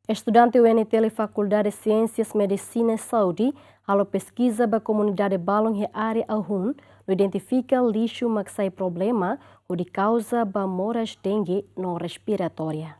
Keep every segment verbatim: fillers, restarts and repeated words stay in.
Estudante U N T L Fakuldade Siénsias Medisina Saúde halo peskiza ba komunidade balun iha área Ahun, no identifika lixu mak sai problema hodi kauza ba moras dengue no respiratória.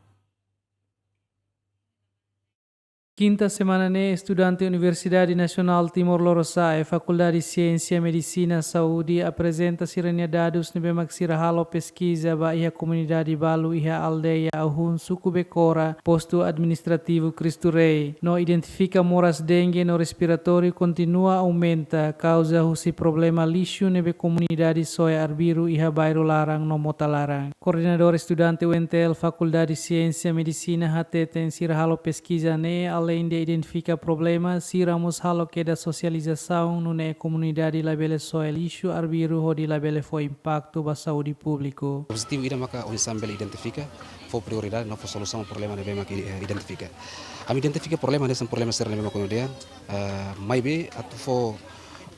Kinta semana ne'e, estudante Universidade Nasionál Timor Lorosa'e, Fakuldade Siénsia Medisina Saúde, aprezenta sira-nia dadus ne'ebé mak sira halo peskiza ba iha komunidade balu iha aldeia Ahun, suku Bekora, postu administrativu Cristo Rei, no identifika moras dengue no respiratóriu kontinua aumenta, kauza husi problema lixu ne'ebé komunidade soe arbiru iha bairru laran no mota laran. Koordenadór estudante U N T L Fakuldade Siénsia Medisina hateten sira halo peskiza ne'e, aleinde identifika problema, sira mós halo kedas sosializasaun nune'e komunidade labele soe lixu arbiru hodi labele fó impaktu ba saúde públiku. Objetivu ida maka oinsá bele identifika, fó prioridade no fó solusaun problema ne'ebé maka, eh, identifika. Ami identifika problema hanesan problema sira ne'ebé maka komunidade, eh, maibé atu fó,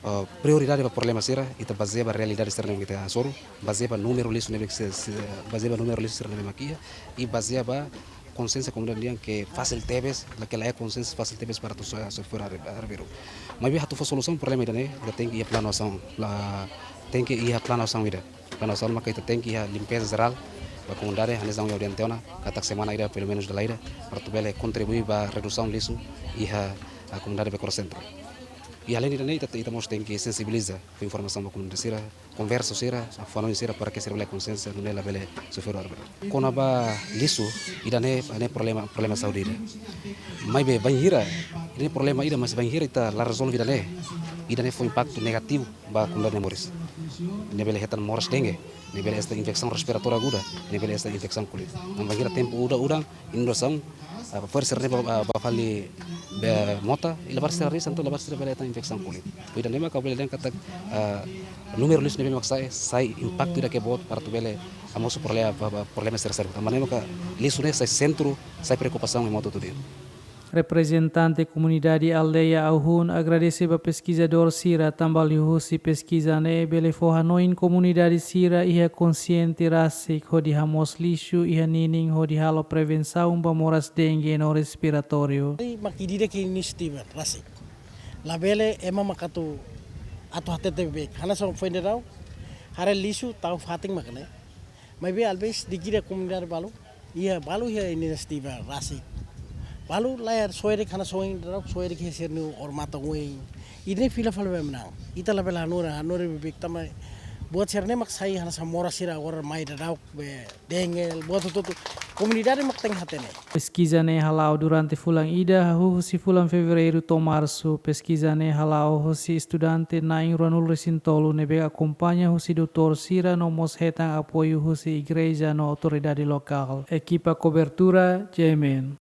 eh, prioridade ba problema sira, ita bazeia ba realidade sira ne'ebé ita hasoru, bazeia ba númeru lixu ne'ebé ke se, se, bazeia ba númeru lixu sira ne'ebé maka iha, i bazeia ba konsiénsia komunidade nian ke fasil tebes, la ke la iha konsiénsia fasil tebes para atu soe, soe fora arbiru. Maibé atu fó solusaun problema ida-ne'e, ita tenke iha planu asaun, la, tenke iha planu asaun ida. Planu asaun maka ita tenke iha limpeza jerál ba komunidade, hanesan ohin ha'u dehan tiha ona, katak semana ida pelumenus dala ida, para atu bele kontribui ba redusaun lixu iha, ah, komunidade Bekora Sentru. I aleinde ida-ne'e ita, ita mós tenke sensibiliza, fó informasaun ba komunidade sira, konversa sira, fó hanoin sira para ke sira bele konsiénsia nune'e labele soe fora arbiru. Kona-ba lixu, ida-ne'e, ne'e problema, problema saúde ida. Maibé bainhira, ida-ne'e problema ida, mas bainhira ita la rezolve ida-ne'e, ida-ne'e fó impaktu negativu ba komunidade nia moris. Ne'e bele hetan moras dengue, ne'e bele hetan infesaun respiratória aguda, ne'e bele hetan infesaun kulit. Tanba bainhira tempu udan-udan, inundasaun, ah, fo'er sira-ne'e ba, ba, ba fali be mota, i labarik sira risan, entaun labarik sira bele hetan infesaun kulit. Ida-ne'e maka bele dehan katak, ah, númeru lixu ne'ebé maka sai, sai impaktu ida ke boot para atu bele hamosu problema, ba, ba, problema sira seluk. Tanba ne'e maka lixu ne'e sai sentru, sai preokupasaun ema hotu-hotu nian. Reprezentante komunidade aldeia Ahun agradese ba peskizadór sira tanba liuhusi peskiza ne'e bele fó hanoin komunidade sira iha konsiente rasik hodi hamoos lixu iha ninin hodi halo prevensaun ba moras dengue no respiratóriu. Mak ida-ne'e ke inisiativa rasik. Labele ema mak atu, atu hatete beik. Hanesan foin daudaun, haree lixu tau fatin mak ne'e. Maibé alvés di'ak ida komunidade balu, iha balu iha inisiativa rasik. Balu la iha soe de'it hanesan ohin daudaun, soe de'it ke sira-nia odamatan oin. Ida-ne'e fila fali ba menang. Ita labele hanorin, hanorin beik tanba buat sira-ne'e mak sai hanesan moras sira agora mai daudaun be dengue, buat hotu-hotu. Komunidade mak tenke hatene. Peskiza ne'e hala'o durante fulan ida, hahú husi fulan Fevereiru to'o Marsu. Peskiza ne'e hala'o husi estudante na'in ruanulu-resin-tolu ne'ebé akompaña husi doutór sira no mós hetan apoiu husi igreja no autoridade lokál. Ekipa kobertura, J M N.